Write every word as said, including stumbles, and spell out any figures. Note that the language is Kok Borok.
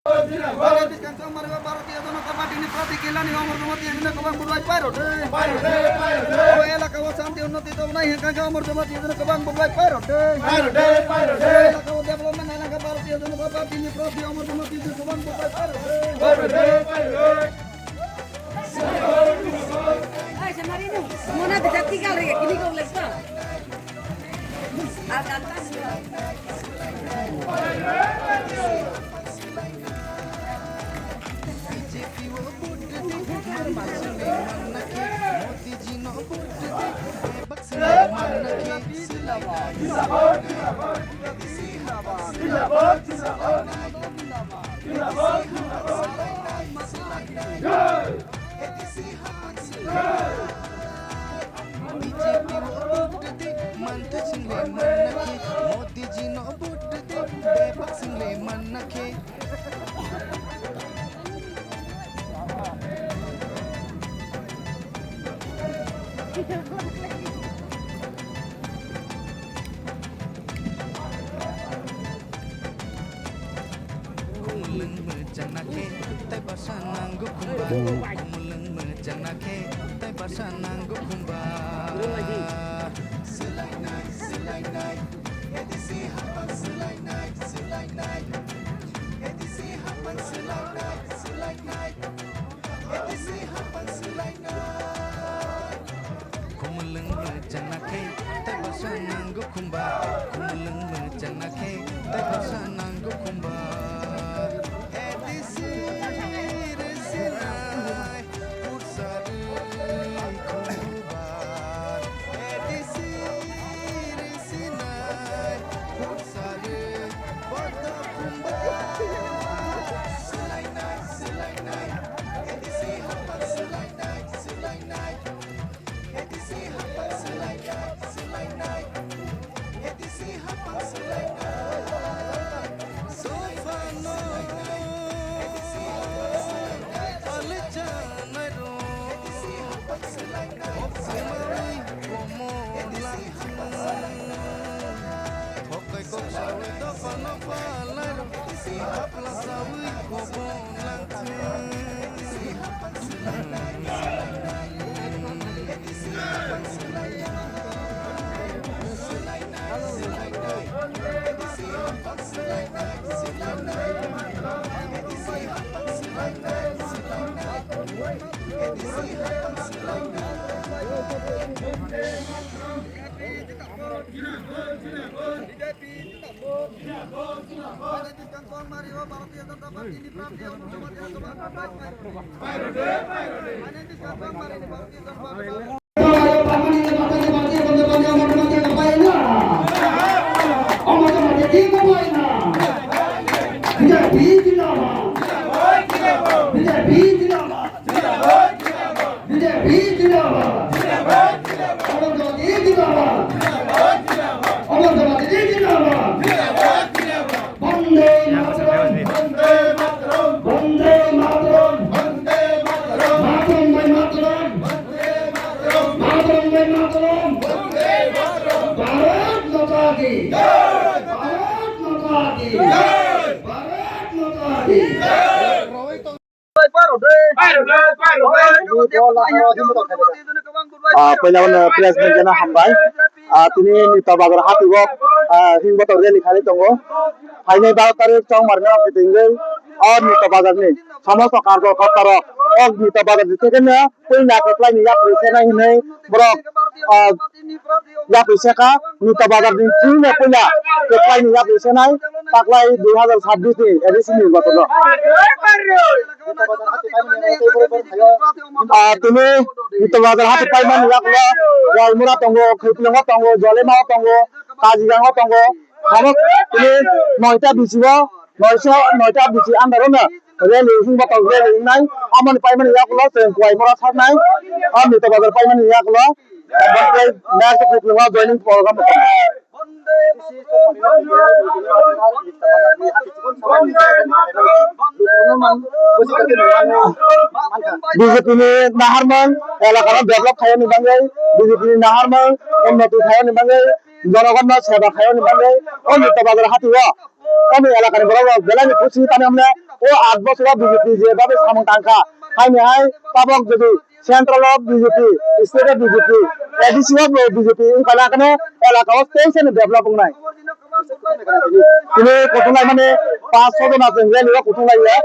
Bharat Bharat Janata Party ni prati kilani Amar Jamatia Yojana kwbang budai pairok de. Pairok de, pairok de. O elaka o shanti unnoti tobnai hwnkha khe Amar Jamatia Yojana kwbang budai pairok de. Pairok de, pairok de. O elaka o development elaka Bharatiya Janata Party ni prati Amar Jamatia Yojana kwbang budai pairok de. Pairok de, pairok de. B J P o vote de, mantha single manna khe, Modi ji no vote de, bebak single manna khe. Kumulwng mwchangna khe tei bwsa nango khumba. Kumulwng mwchangna khe tei bwsa nango khumba. Swlainai, swlainai, A D C hapang swlainai, swlainai. A D C hapang swlainai, swlainai. A D C hapang swlainai. Kumulwng mwchangna khe tei bwsa nango khumba. Kumulwng mwchangna khe tei bwsa nango khumba. A D C re sinai, pusa rwi khumba. A D C re sinai, pusa rwi bodo khumba. Swlainai, swlainai, A D C hapang swlainai, swlainai. A D C hapang swlainai, swlainai. A D C hapang swlainai. Sophano, swlainai. A D C hapang swlainai. Alichanai ro. A D C hapang swlainai. Oksumarui komo. A D C hapang swlainai. Hokai kok sawi dophano palai ro. A D C hapang swlainai. B J P zindabad! Amar Jamatia zindabad! Amar Jamatia zindabad! Bande Mataram! Bande Mataram! Bande Mataram! Bande Mataram! Mataram Bande Mataram! Mataram Bande Mataram! Bande Mataram! Bharat Mata ki! Jai! Bharat Mata ki! Jai! Bharat Mata ki! Jai! Ah, puila no press meet no hambai. Ah, tini Nita Bazar hati o, ah, himbotor rally khalai tongo. Phainai baro tarik chongmar no kitingwi o Nita Bazar ni somosto karjokharta rok o Nita Bazar ni theke no puila kwplai ni yapri senai hinwi borok, ah, yapri seka Nita Bazar ni chini no puila kwplai ni yapri senai taklai dui hazar sabbish ni A D C ni nirbachon no. Ah, tini Nita Bazar hati paimani yakulo Waimura tongo, Khaipilango tongo, Jolema tongo, Kajigango tongo. Hamok tini noita bisi o, noisa, noita bisi under o no rally himbotor rally wngnai. Amoni paimani yakulo chwng Waimura saknai. O Nita Bazar paimani yakulo. Next Khaipilango joining program tongo. B J P ni naharmung, elaka no develop khaiyani bagwi, B J P ni naharmung, unnoti khaiyani bagwi, jonogonno seba khaiyani bagwi o Nitya Bazar hatio, o ni elakani borok rok belai ni khusi tani hwnle o aat bosoro B J P je babe samung tangkha, haini hai tabok jodi central o B J P, state o B J P, A D C o B J P wngkha na khe elaka o tei se develop wngnai. Tini kutung lai mani panch sho jona chwng rally o kutung lai ya.